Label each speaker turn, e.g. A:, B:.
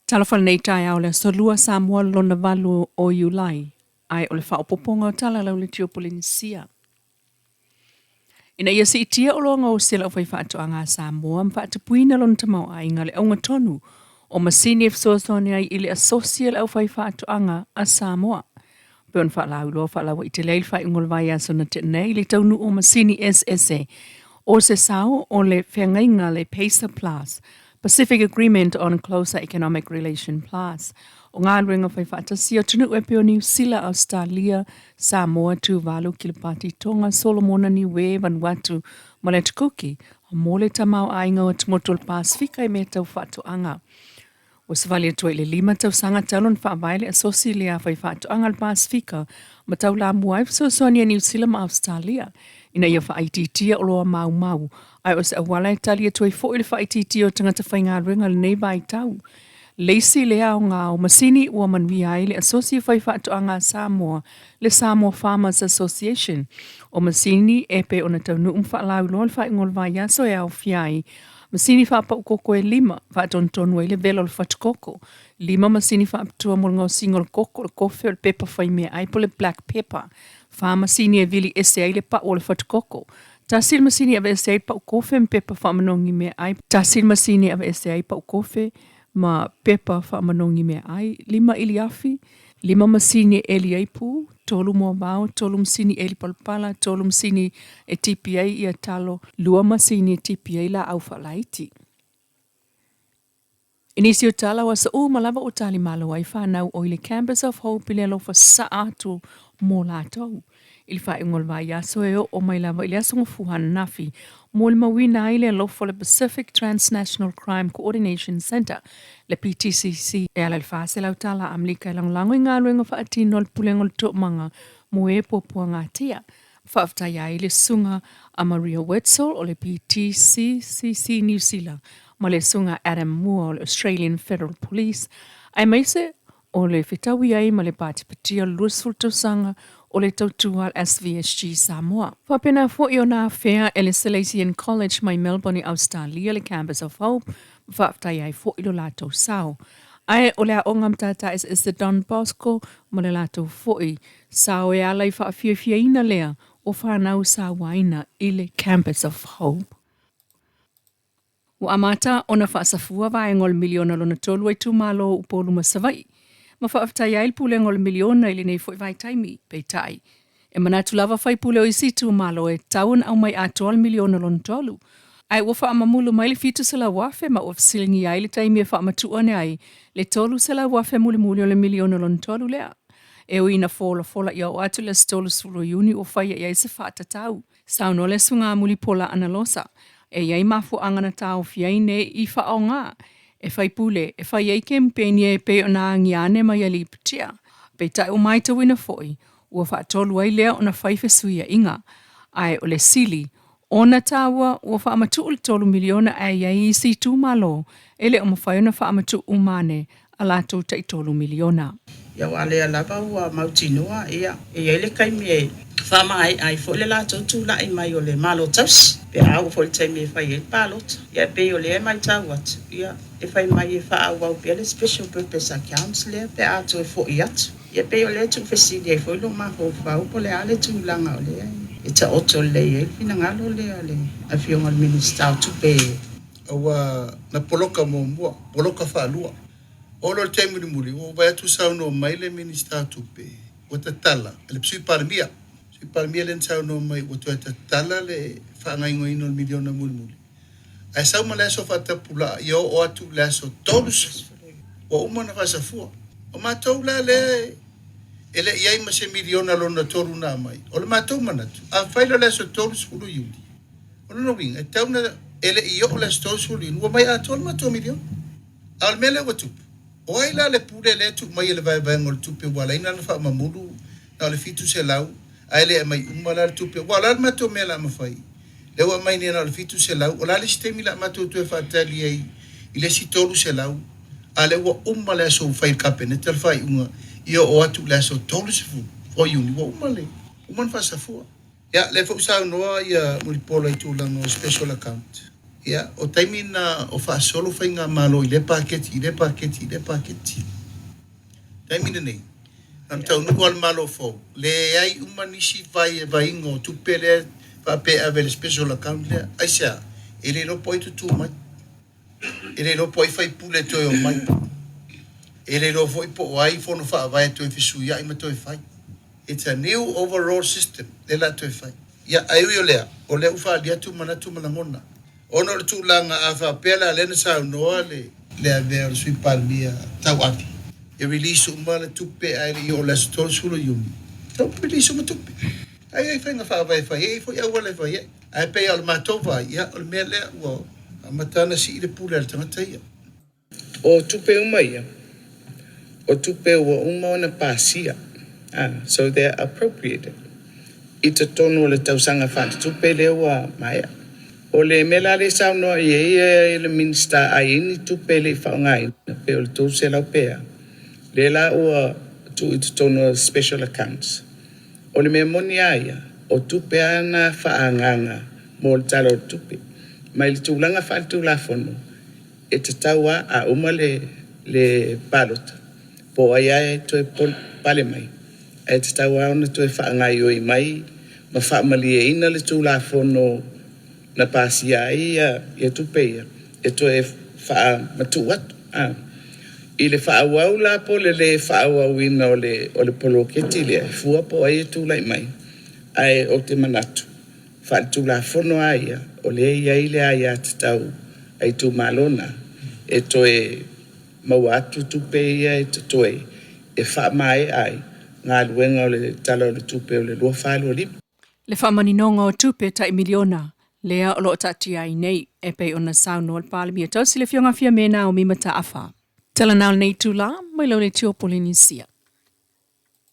A: Talofa lenei taeao le aso lua Samoa lona 8 o Iulai, ae o le faaopoopoga o tala lauleitio Polenisia. Ina ia siitia oloa gaosi a le aufaifaatoaga a Samoa ma faatupuina lona tamaoaiga le auga tonu o masini e fesoasoani ai i le asosi a le aufaifaatoaga a Samoa. Pei ona faalauiloa faalauaitele ai le faaiuga o le vaiaso na tea nei i le taunuu o masini eseese o se sao o le feagaiga le PACER Plus, Pacific Agreement on Closer Economic Relation Plus, o galuega faifaatasi a atunuu e pei o Niu Sila, Ausetalia, Samoa, Tuvalu, Kilipati, Tonga, Solomona, Niue, Vanuatu ma le Atu Kuki mo le tamaoaiga o atumotu o le Pasefika i mea tau faatoaga. Ua savali atu ai i le 5 tausaga talu ona faavae le Asosi lea Faifaatoaga a le Pasefika ma taulamua ai fesoasoani a Niu Sila ma Ausetalia ina ia faaitiitia oloa maumau, ae o se auala e tali atu ai foi le faaitiitia o tagata faigaluega i lenei vaitau. Le isi lea aoga o masini ua manuia ai le Asosi Faifaatoaga a Samoa, le Samoa Farmers Association. O masini e pei ona taunuu ma faalauiloa le faaiuga o le vaiaso e aofia ai Masini faapau koko e 5, faatonutonu ai le vela o le fatu koko. 5 masini faapitoa mo le gaosiga o le koko, o le kofe, o le pepa fai meaai po o le black pepper. 4 masini e vili ese ai le pau o le fatu koko. 1 le masini e aveese ai le pau kofe ma pepa faamanogi meaai. 1 le masini e aveese ai pau kofe ma pepa faamanogi meaai. 5 iliafi, 5 masini e eli ai pu, 3 moavao, 3 masini eli palapala, 3 masini e tipi ai ia talo, 2 masini e tipi ai laau faalaiti. I nisi o tala o aso uma lava ua talimalo ai fanau o i le Campus of Hope i le alofa sasaa atu mo latou. I le faaiuga o le vaiaso e oo mai lava i le aso Gafua ananafi, molimauina ai le alofa o le Pacific Transnational Crime Coordination Centre, le PTCC, e ala i le $400 tala Amerika e lagolago i galuega faatino a le Pulega o le Toomaga mo e Puapuagatia. Faafetai ai le Susuga a Maria Wetzel o le PTCCC Niu Sila ma le Susuga Adam Moore o le Australian Federal Police, aemaise o le fetaui ai ma le patipatia o le 20 tausaga o le tautua a le SVSG Samoa. Faapena foi ona afea e le Salesian College mai Melbourne i Ausetalia le Campus of Hope ma faafetai ai foi lo latou sao. Ae o le aoga matata eseese Don Bosco ma le latou foi sao e ala i faafiafiaina lea o fanau sauaina i le Campus of Hope. Ua amata ona faasafua vaega o le miliona lona tolu a itumalo o Upolu ma Savaii, ma faafetai ai le Pulega o le Miliona i lenei foi vaitaimi. Peitai, e manatu lava faipule o isi itumalo e tatau ona aumai atoa le miliona lona tolu. Ae ua faamamulu mai le $700,000 ma ua fesiligia ai le taimi e faamatuu ane ai le $300,000 mulimuli o le miliona lona tolu lea. E ui ina folafola ia oo atu i le aso 30 o Iuni ua faia i ai se faatatau. Saunoa le Susuga Mulipola Analosa, e i ai mafuaaga na taofi ai ne i faaaoga e faipule e fai ai kempeini e pei ona agia ane mai alii pitia. Peitai ua matauina foi, ua faatolu ai lea ona fai fesuiaiga. Ae o le sili ona taua ua faamatuu le $3 miliona ae i ai isi itumalo e le o mafai ona faamatuu uma ane a latou tai $3 miliona.
B: Ia aua lea lava ua mautinoa, ia, e i ai le taimi e faamaea ai foi le latou tulai mai o le Malo Tausi, pe a oo foi i le taimi e fai ai le palota. Ia e pei o lea e matau atu, ia, e fai mai e faaauau pea le Special Purpose Accounts lea pe a toe foi atu. Ia e pei o lea e tuufesili ai foi lou mafaufau po o le a le tulaga o lea e taoto lelei ai le finagalo lea o le Afioga i le Minisita o Tupe.
C: Aua na poloka muamua, poloka faalua. Oo loa i le taimi mulimuli, ua ou vaai atu saunoa mai le Minisita o Tupe, ua tatala, le Sui Palemia, Sui Palemia lea na saunoa mai ua toe tatala le faagaoioiina o le miliona mulimuli. Ae sau ma le aso faatapulaa ia oo atu i le aso 30, ua uma ona faasafua. O matou la lea e le i i ai ma se miliona lona tolu na aumai, o le matou manatu, afai loa le aso 30 Iuni, O lona uiga, e tatau ona e le i oo le aso 30 Iuni, ua mai atoa le matou miliona. A o le mea lea ua tupu, o ai la le pule lea e tuu mai e le vaevaega o le tupe ua ala ai ona faamamulu na o le 700 ae le aumai uma la le tupe? Aua o le a le matou mea o le a mafai? Lea ua aumai nei na o le 700, o le a le isi taimi o le a matou toe faatali ai i le isi 300, a o lea ua uma le aso ua fai e le Kapeneta le faaiuga ia oo atu i le aso 30 o Iuni ua uma le uma ona faasafua. Ia, lea foi ua saunoa ia Mulipola i tulaga o special account. Ia, o taimi na o faasolo faigamalo i lea paketi, i lea paketi, i lea paketi. Taimi lenei, na ona taunuu lava le Malo fou, leai uma nisi vaivaiga o tupe lea faapea e ave i le special account lea. Aisea? E le iloa po o ai tutū mai. E le iloa po o ai faipule e toe omai. E le iloa foi po o ai fono faavae e toe fesuiai ma toe fai. It's a new overall system lea o le a toe fai. Ia, ae ui o lea, o lea ua faaalia atu manatu ma lagona. Ona o le tulaga a faapea la lea na saunoa le le avea o le Sui Palemia tauave e release uma le tupe ae le i oo i le aso 30 o Iuni, tatau ona release uma tupe. Ae i ai faiga faavae e fai ai, e i ai foi auala e fai ai. Ae pei lava o le matou vaai, ia o le mea lea ua amata ona sii le pule a le tagata ia.
B: O tupe uma ia, o tupe ua uma ona pasia, so they are appropriated, i totonu o le tausaga faaletupe lea ua maea. O le mea la lea e saunoa i ai le Minisita a i ai ni tupe e le i faaaogaina, pe o le 300 pe a, lea la ua tuu i totonu o special accounts. O le mea moni lava ia, o tupe lava na faaagaaga mo le Tala o le Tupe. Mai le tulaga faaletulafono, e tatau lava a uma le le palota, po o ai lava e toe pale mai, ae tatau lava ona toe faagaoioi mai ma faamalieina le Tulafono na pasia ai ia tupe ia e toe faamatuu atu. I le faaauau la po o le le faaauauina o le o le poloketi lea, e fua po o ai e tulai mai, ae ou te manatu, faaletulafono lava ia, o lea e i ai le aiatatau a itumalo na e toe maua atu tupe ia e totoe e faamaea ai galuega o le Tala o le Tupe o le 2025.
A: Le faamaninoga o tupe tai miliona lea o lo o taatia ai nei, e pei ona saunoa le Palemia tausi le Afioga Fiame Naomi Mataafa. Tala na o lenei itula, mai lau leitio Polenisia.